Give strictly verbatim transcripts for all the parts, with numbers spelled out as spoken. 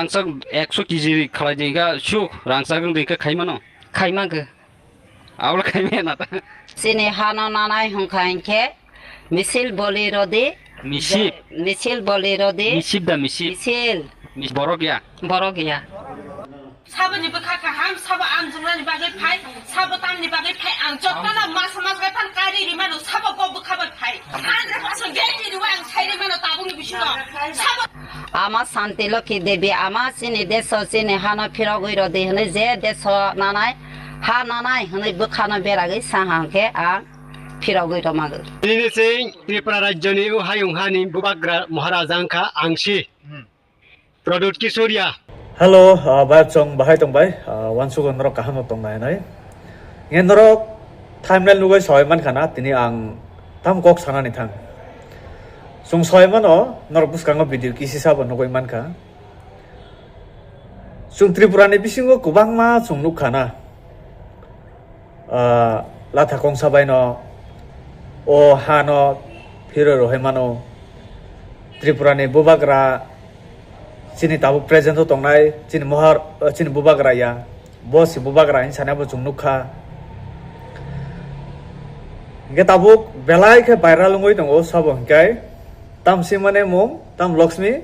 Chak ekso kg khalai di kha, su rang chak wng di kha, khai mano? Khai mangkha. Abole khai maya na ta? Chini hano nanai hwnkha hinkhe misil boli rodi. Misip. Misil boli rodi. Misip da misip. Misil. Mis-, borok ya? Borok ya. Saboni bwkha kaham, sabo ang jwngnani bagwi phai, sabo tamni bagwi phai, ang jotono masa mas bai phan kari ri mano, sabo kok bwkha bai phai. Hundred percent guarantee riwi ang sai ri mano tabukni bisingo. Sabo Ama Santi Lokhi Devi, ama chini deso chini hano phirogwi rodi hwnwi je deso nanai, ha nanai hwnwi bwkhano beragwi sa hwnkhe ang phirogwi rwmagwi. Nini sing Tripura rajyoni o hayung hani bubagra Maharaja wngkha ang si. Pradyut Kisoria. Hello, ah, bayap chong bahai tong bai, ah, wansukgo norok kaham no tong nai nai. Nge norok thumbnail nugwi soi mankha na, tini ang tam kok sanani thang. Chwng soi mano, norok bwskango video kisi sabo nugwi mankha. Chwng Tripura ni bisingo kwbangma chwng nukha na. Ah, latha kongsa baino o hano phirwi rohoi mano. Tripura ni bubagra chini tabuk present o tongnai chini mohor, ah, chini bubagra ya, bo si bubagra hinwi sanai bo chwng nukha. Hinkhe tabuk belai khe viral wngwi tongo sabo hinkhe tam si mane mung tam Lakshmi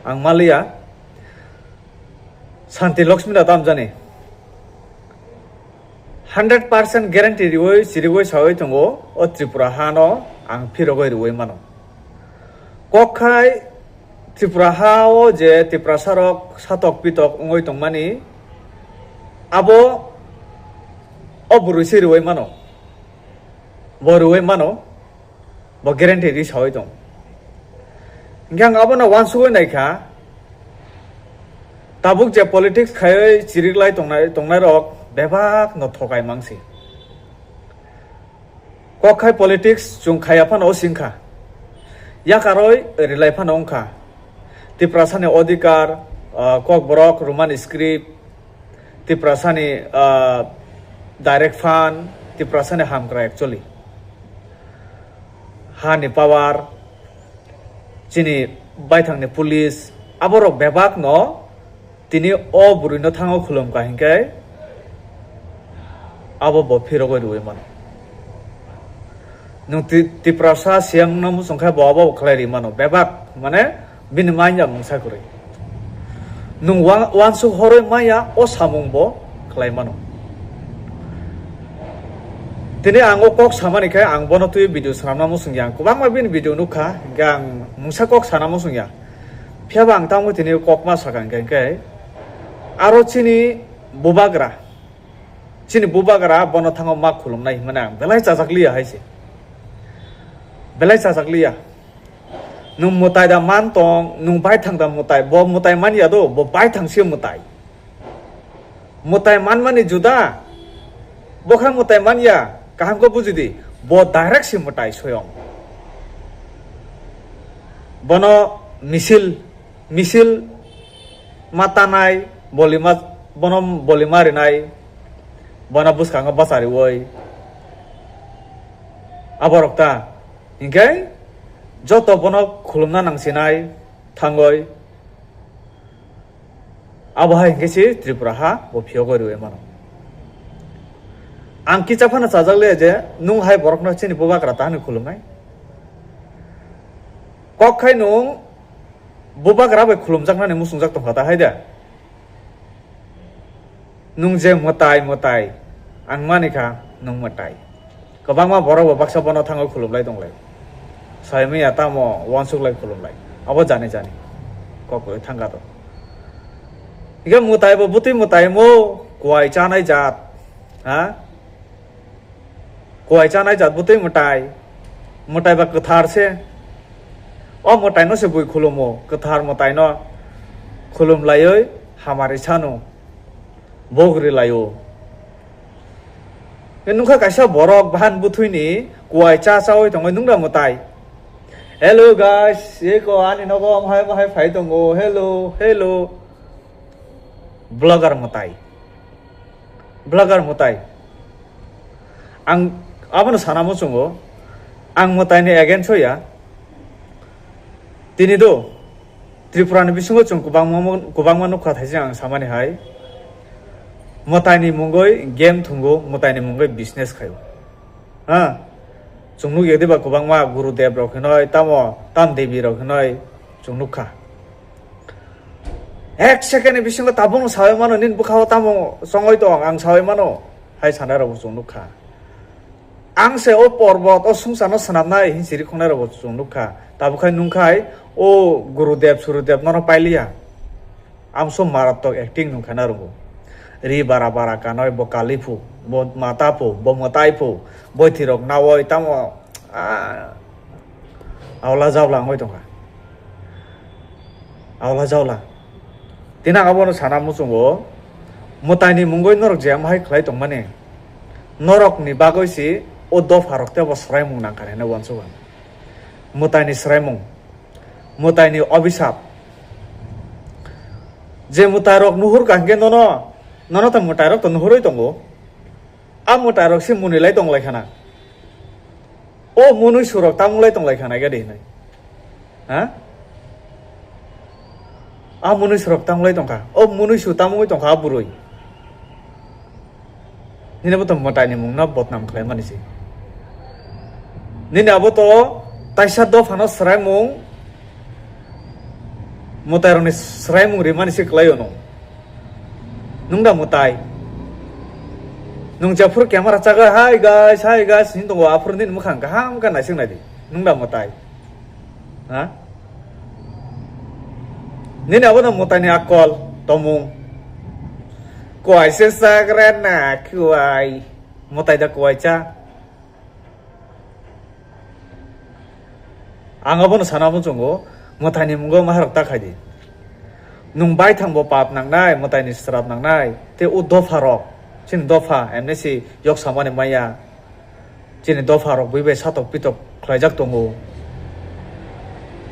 ang maliya. Santi Lakshmi da tam jani. Hundred percent guarantee riwi chiriwi sawi tongo, o Tripura hano ang phirogwi riwi mano. Kok khai Tripura ha o je Tiprasa rok satok pitok wngwi tongmani, abo o bwrwi se riwi mano, bo riwi mano. Bo guarantee ri sawi tong. Hinkhe ang abono wansugwi naikha, tabuk je politics khaiwi chiriklai tongnai, tongnairok bebak no thokai mangsi. Kok khai politics chwng khaiya phano o singkha. Yakarwi rilai phano wngkha. Tiprasani odhikar, ah, Kokborok, Roman script, Tiprasani, ah, direct fund, Tiprasani hamkra actually. Hani power, chini baithangni police, aborok bebakno tini o bwrwino thango khulumkha hinkhe abo bo phirogwi rwui mano. Nwng Ti-, Tiprasa siyang wngna muchung khe bo abo khlai ri mano. Bebak, mane, bini manya mungsa kwrwi. Nwng wa-, wansuk horwi manya o samung bo khlai mano. Tini ang o kok samani khe ang bono twi video swnamna muchung ya. Kwbangma bini video nukha, hinkhe ang mungsa kok sana muchung ya. Phiyaba ang tamo tini kok ma sakha hinkhe, hinkhe aro chini bubagra. Chini bubagra bono thango ma khulumnai hinmani ang belai chajak liya hai se. Belai chajak liya. Nwng mwtai da man tong, nwng baithang da mwtai, bo mwtai man ya do, bo baithang se mwtai. Mwtai manmani juda, bo kha mwtai man ya, kaham khe buji di, bo direct se mwtai soyong. Bono misil misil ma tanai, bolima, bono bolima rinai, bono bwskango bachariwi. Aborok ta, hinkhe joto bono khulumna nangsinai thangwi. Abo hai hinkhe si Tripura ha bo phiyogwi rwui mano. Ang kisa phano chajak le je nwng hai borokno chini bubagra ta hwnwi khulumnai. Kok khai nwng bubagra bai khulumjaknani muchungjak tongkha ta hai da? Nwng je mwtai mwtai, ang mani kha nwng mwtai. Kwbangma borok bo baksa bono thango khulumlai tonglai. Sai manya tamo uansuklai khulumlai. Abo jani jani. Kok bai thangkha to. Hinkhe mwtai bo bwtwi mwtai mo, kuai chanai jat. Ha? Kuai chanai jat bwtwi mwtai, mwtai ba kwthar se. O mwtai no se bui khulumo, kwthar mwtai no khulum laiwi hamari sano bogri laio. Nungkha kaisa borok bahan bwthwini kuai cha chawi tongwi nungda mwtai. Hello guys, eko ani nogo mohai mohai phai tongo. Hello, hello. Vlogger mwtai. Vlogger mwtai. Ang abono sana muchungo, ang mwtaini against o ya. Tini do, Tripura ni bisingo chwng kwbangma, kwbangma nukha thaising ang samani hai. Mwtai ni mungwi game thwngo, mwtai ni mungwi business khaio. Ha? Chwng nukya diba kwbangma Guru Dev rok hinoi, tamo, tam Devi rok hinoi chwng nukha. Ek second ni bisingo tabukno sawi mano, nini bwkhao tamo chongoi tong, ang sawi mano, hai sanai rokbo chwng nukha. Ang se o porbot, o swngcharno swnamnai hin siri khongnai rokbo chwng nukha. Tabuk khai nungkhai o Gurudev, Surudev nono pailiya. Amso marattok acting nungkha na rwgo. Ri bara bara kanoi bo kali phu, bo mata phu, bo mwtai phu, bo thirok nawoi tamo, ah, aula jaula wngoi tongkha. Aula jaula. Tini ang abono sana muchungo, mwtai ni mungoi norok je amahai khlai tongmani, norok ni bagoi si o dopha rok tebo swraimung nangkha hwnwi uansukha. Mwtai ni swraimung, mwtai ni obisap. Je mwtai rok nuhur ka hwnkhe nono, nono to mwtai rok to nuhurwi tongo. A mwtai rok se mwnwi lai tong lai khana. O mwnwi surok tamung lai tong lai khana gadi hinai. Ha? A mwnwi surok tamung lai tongkha. O mwnwi su tamung lai tongkha a bwrwi. Nini abo to mwtai ni mung no bodnam khlai mani se. Nini abo to taisa dophano swraimung, mwtai rokni swraimung rimani se kwlai ono. Nung da mwtai? Nung jephuru camera chaga, "Hi guys, hi guys," hin tongo, aphuru nini mwkhang kaham khe naising nai di. Nung da mwtai? Ha? Nini abo no mwtai ni akol, tomung. Kuwai se chagra na kuwai. Mwtai da kuwai cha. Ang abono sana muchungo, mwtai ni mungo maharok ta khai di. Nung baithang bo pap nangnai, mwtai ni srap nangnai, tei o dopha rok, chini dopha, M N C yok samani maya, chini dopha rok bui bai satok pitok khlaijak tongo.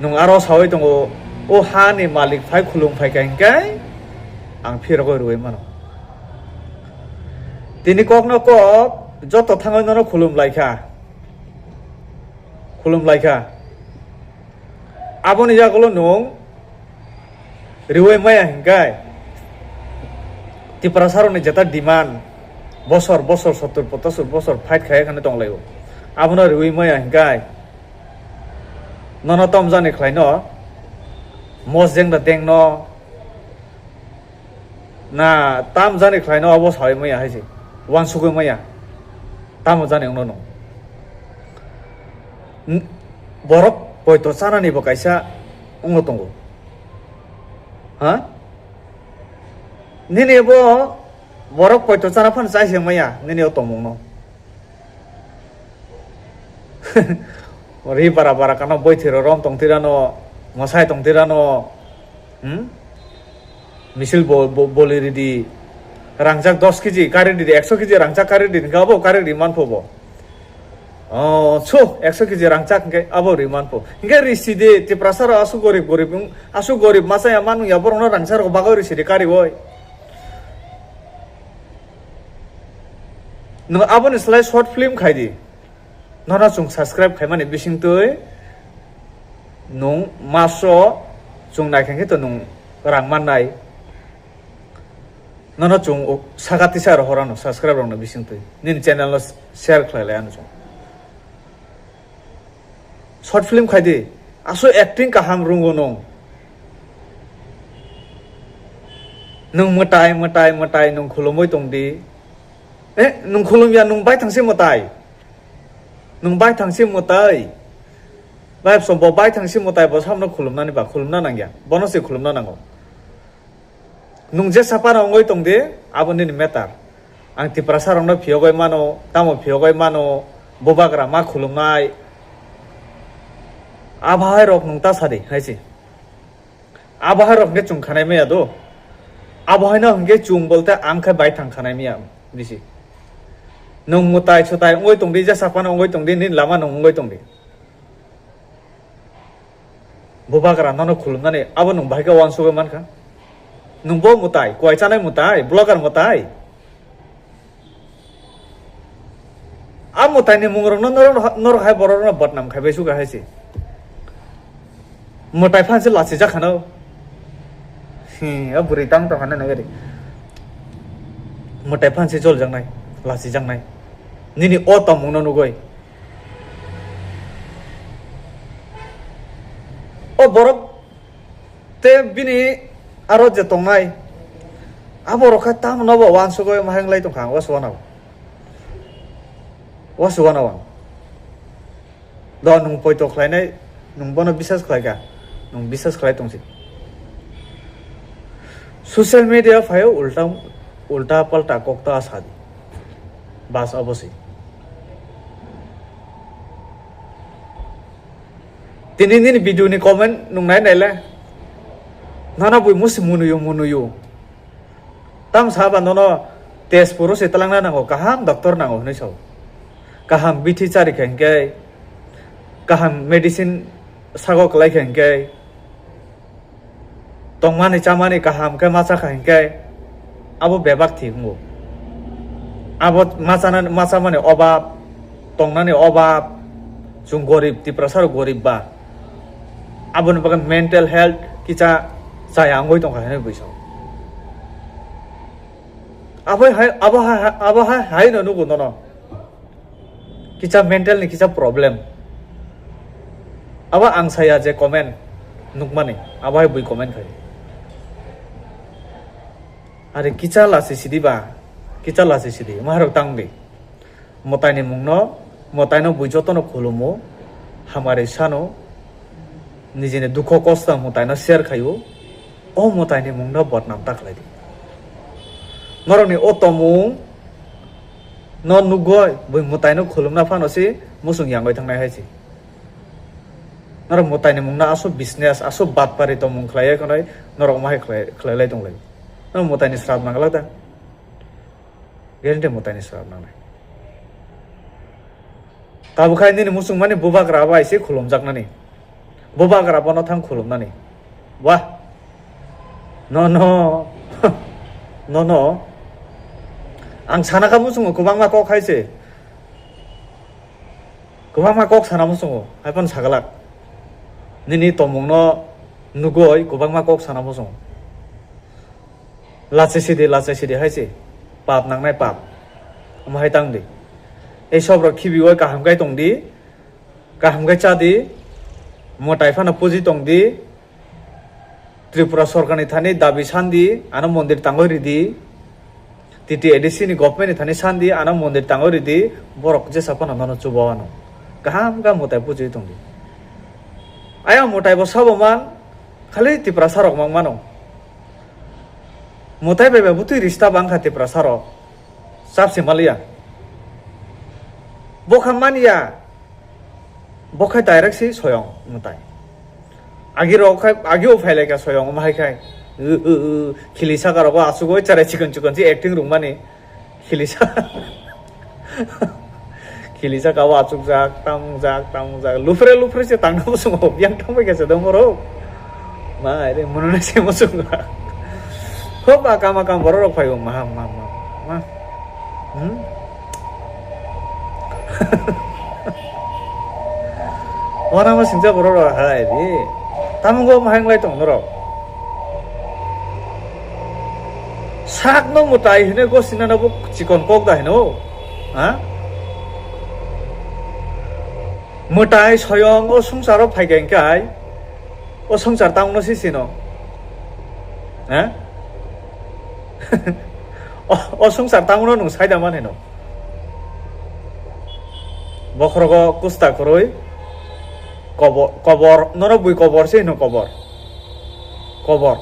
Nung aro sawi tongo, o ha ni malik phai khulum phai kha hinkhe ang phirogoi rwui mano. Tini kokno kok joto thangwi nono khulum lai kha. Khulum lai kha. Aboni yagulo nwng riwi maya hinkai Tiprasa rokni jeta demand bosor bosor sottor pochasor bosor fight khai khani tong laio. Abono riwi maya hinkai nono tom jani khlaino mos jeng da dengno. Na, tam jani khlaino abo sawi maya hai se. Wansugwi maya. Tamo jani wngno no. N-, borok poito chanani bo kaisa wngno tongo. Ha? Nini bo borok poito chana phano chai se maya, nini o tongmung no. Ri bara bara kano boi thiro rom tong tirano, mosai tong tirano. Hmm? Misil bo-, bo-, boli ridi. Rangjak dos kg kari ridi, ekso kg rangjak kari ridi, hingke abo kari ri manpho bo. Oh, so, ekso kg rangjak hingke abo ri manpho. Hingke ri sidi, Tiprasa ro asu gorib gorib, asu gorib masa ya manu ya borok no rangsa rok bagoi ri sidi kari boi. Nwng aboni slai short film khai di. Nono chwng subscribe khaimani bisingtwi nwng maso chwng naikha khe to nwng rang mannai. Nono chwng saka tisa rohor ano subscribe rokno bisingtwi. Nini channel no share khlai lai ano chwng. Short film khai di. Aso acting kaham rungo nwng. Nwng mwtai, mwtai, mwtai nwng khulumui tong di. Eh, nwng khulum ya, nwng bai thang se mwtai. Nwng bai thang se mwtai. Bai bwsong bo bai thang se mwtai bo samno khulumnani ba khulumna nangya. Bono se khulumna nango. Nwng jesa phano wngwi tong di, abo nini matter. Ang Tiprasa rokno phiyogwi mano, tamo phiyogwi mano, bubagra ma khulumnai. Abo hai rok nwng ta sadi, hai se. Abo hai rok hwnkhe chwng khanai maya do. Abo haino hwnkhe chwng bolte ang khe bai thang khanai maya bisi. Nwng mwtai swtai wngwi tong di, jesa phano wngwi tong di, nini lama nwng wngwi tong di. Bubagra nono khulumnani abo nwng bahai khe uansugwi mankha. Nwng bo mwtai, kuai chanai mwtai, vlogger mwtai. A mwtai ni mung rok no norok, norok hai borok rok no bodnam khai bai suka hai se. Mwtai phan se lachi jak khano. Hmm, o bwrwi tang tong hwnwi nugwi. Mwtai phan se jol jaknai, lachi jaknai. Nini o tongmung no nugwi. O borok te bini aro je tongnai. Abo rok khe tamo no bo wansugwi mahang lai tong kha, ang wasu wana. Wasu wana wang. Do nwng poito khlainai, nwng bono bisas khlaikha, nwng bisas khlai tongsi. Social media phaio ulta, ulta palta kokta sadi. Bas obosi. Tini nini video ni comment nwng nai naile. Nana bui musi munuyu munuyu. Tam saba nono Tezpuro se talangna nango, kaham doctor nango hinwi sao. Kaham bithi chari kha hinkhe, kaham medicine sago kwlai kha hinkhe, tongmani chamani kaham khe macha kha hinkhe, abo bebak thik wngo. Abo machana-, machamani obab, tongnani obab, chwng gorib, Tiprasa rok gorib ba. Aboni bagwi mental health kisa chaya wngwi tongkha hinwi bui sao. Abo hai, abo hai, abo hai, hai no nugo nono. Kisa mental ni kisa problem. Abo ang saya je comment nukmani, abo hai bui comment khai. Are kisa lasi sidi ba, kisa lasi sidi, maharok tang di. Mwtaini mungno, mwtaino bui jotono khulumo, hamari sano, nijini dukho kosto mwtaino share khaio, o mwtaini mungno bodnam ta khlai di. Norokni o tomung no nugoi, bui mwtaino khulumna phano se muchung yangoi thangnai hai se. Norok mwtaini mungno aswk business, aswk batpari tongmung khlaiya khwnai, norok omo hai khlai, khlai lai tong lai. Norok mwtaini srap nang glak da? Guarantee mwtaini srap nangnai. Tabuk khai nini muchungmani bubagra bai se khulumjaknani. Bubagra bono thang khulumnani. Wah. No, no. No, no. Ang sana kha muchungo kwbangma kok hai se. Kwbangma kok sana muchungo. Hai phano sagalak. Nini tomungno nugoi kwbangma kok sana muchungo. Lachi sidi, lachi sidi hai se. Pap nangnai pap. Omo hai tang di. Ei sob rok khibiwi kaham khai tong di. Kaham khai cha di. Mwtai phano puji tong di. Tripura sorkar ni thani dabi san di. Ano mondir tangwi ri di. T T A D C ni government ni thani san di. Ano mondir tangwi ri di. Borok jesa phano nono chuba wano. Kaham khe mwtai puji tong di. Ayang mwtai bo sabo man. Khali Tiprasa rok mang mano. Mwtai bai bai bwtwi rista bang kha Tiprasa rok. Chap se maliya. Bo kha manya. Bo kha direct si soyong mwtai. Agi rok khai, agi o phai lai kha soyong omo hai khai. Khili saka rok o asugoi chara chikon chikon si acting rung mani. Khilisa. Khilisa kabo achukjak, tamjak, tamjak. Lupre, lupre se tangna muchungo, yang tangbai khe se dong borok. Ma, ere, mono na se muchungo. Hoba, kama, kam borok rok phaio, ma, ma, ma, ma. Hmm? Wana ma singsa borok rok hai di. Tamo go mahang lai tong norok. Sak no mwtai hine go sinana bo chikon kok da hino. Ha? Mwtai soyong o sungsaro phai khe kai. O sungsar tamo no si sino. Ha? O, o sungsar tamo no nung saida man hino. Bokhorogo kusta kwrwi kobor, kobor, norok bui kobor se hino kobor. Kobor.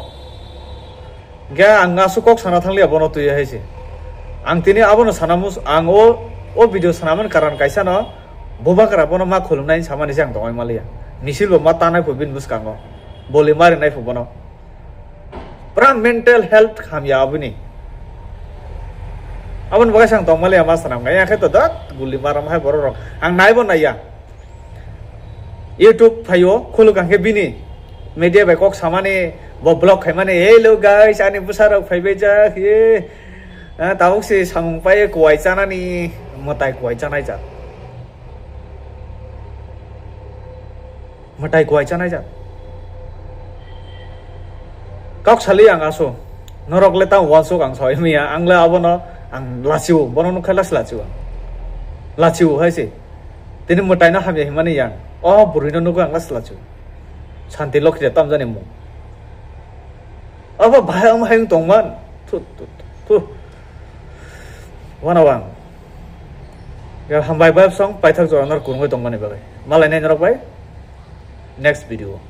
Ge ang aswk kok sana thangliya bono twi hai se. Ang tini abono sana mus-, ang o, o video sanaman karan kaisa no bubagra bono ma khulumnai samani se ang tongoi maliya. Misil bo ma tanai phu bini bwskango. Boli marinai phu bono. Pura mental health hamya aboni. Aboni bagwi se ang tongmaliya ma sanam khe, ya khe to dot guli maram hai borok rok. Ang naibo naiya. YouTube phaio, khuluk ang khe bini media bai kok samani, bo vlog khaimani, "Hello guys, ani bwsa rok phaibai jak, ye." Ah, tabuk se samung pai kuwai chanani, mwtai kuwai chanai jak. Mwtai kuwai chanai jak. Kok sali ang aso. Norok le tamo wansuk ang sawi maya. Ang le abono ang lachio. Bono nukhe las lachio. Lachio hai se. Tini mwtai no hamya himani yang. O bwrwi no nukhe ang las lachio. Santi lokhi de tamjani mung. Abo bahai ang hayung tongman. Thu, thu, thu. Wana wang. Ya hambai bai song paithak jora nor kurungwi tongmani bagwi. Malai nai norok bai. Next video.